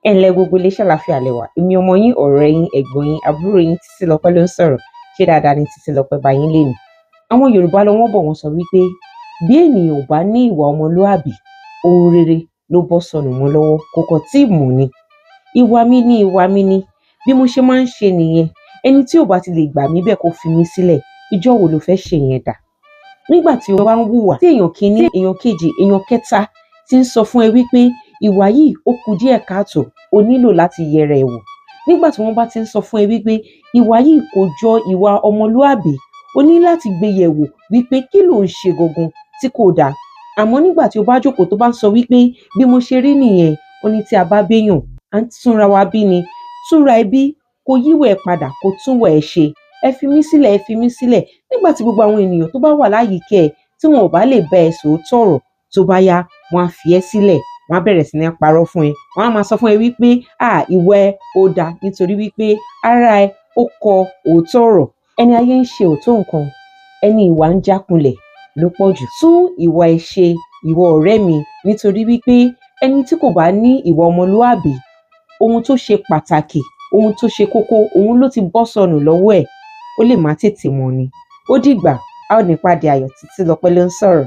Ẹ ǹlẹ́ gbogbo ilé, ṣàlàáfíà lẹ wà? Èmi ọmọ yín, ọ̀rẹ́ yín, ẹ̀gbọ́n yín, àbúrò yín, Títílọpẹ́ ló ń sọ̀rọ̀. Ṣé dáadáa ni Títílọpẹ́ bá yín lénìí? Àwọn Yorùbá lọ wọ́n bọ̀, wọ́n sọ wípé bí ènìyàn ò bá ní ìwà ọmọlúàbí, ohun rere ló bọ́ sọnù mọ́ lọ́wọ́, kò kàn tíì mọ̀ ni. Ìwà mi ni ìwà mi ni, bí mo ṣe máa ń ṣe nìyẹn. Ẹni tí ò bá ti lè gbà mí bẹ́ẹ̀ kó fi mí sílẹ̀. Ijọ́ wo lo fẹ́ ṣe yẹn dà? Nígbà tí o bá ń hùwà tí èèyàn kìíní, èèyàn kejì, èèyàn kẹta ti ń sọ fún ẹ wípé ìwà yìí ó kù díẹ̀ káàtó, o nílò láti yẹra ẹ̀ wò. Nígbà tí wọ́n bá ti ń sọ fún ẹ wípé ìwà yìí kò jọ ìwà ọmọlúàbí, o ní láti gbé yẹ̀ wò wípé kí lò ń ṣe gangan tí kò dáa. Àmọ́ nígbà tí o bá jókòó tó bá ń sọ wípé bí mo ṣe rí nìyẹn, ó ní tí a bá béèyàn, à ń túnra wa bí ni. Túnra ẹ bí, kó yíwà ẹ padà, kó túnwà ẹ ṣe. Ẹ fi mí sílẹ̀, ẹ fi mí sílẹ̀. Nígbà tí gbogbo àwọn ènìyàn tó bá wà láyìíká ẹ tí wọn ò bá lè bá ẹ sòótọ́ ọ̀rọ̀, tó bá yá, wọ́n á fi ẹ́ sílẹ̀, wọ́n á bẹ̀rẹ̀ sí ní parọ́ fún ẹ. Wọ́n á máa sọ fún ẹ wípé à ìwà ẹ ó dáa nítorí wípé ara ẹ ó kọ òótọ́ ọ̀rọ̀. Ẹni ayé ń ṣe ò tó nǹkan, ẹni ìwà ń jákulẹ̀ ló pọ̀ jù. Tún ìwà ẹ ṣe, ìwọ ọ̀rẹ́ mi, nítorí wípé ẹni tí kò bá ní ìwà ọmọlúàbí, ohun tó ṣe pàtàkì, ohun tó ṣe kókó, òun ló ti bọ́ sọnù lọ́wọ́ ẹ̀, ó lè má tètè mọ̀ ni. Ó dìgbà, a ó nípàdé ayọ̀. Títílọpẹ́ ló ń sọ̀rọ̀.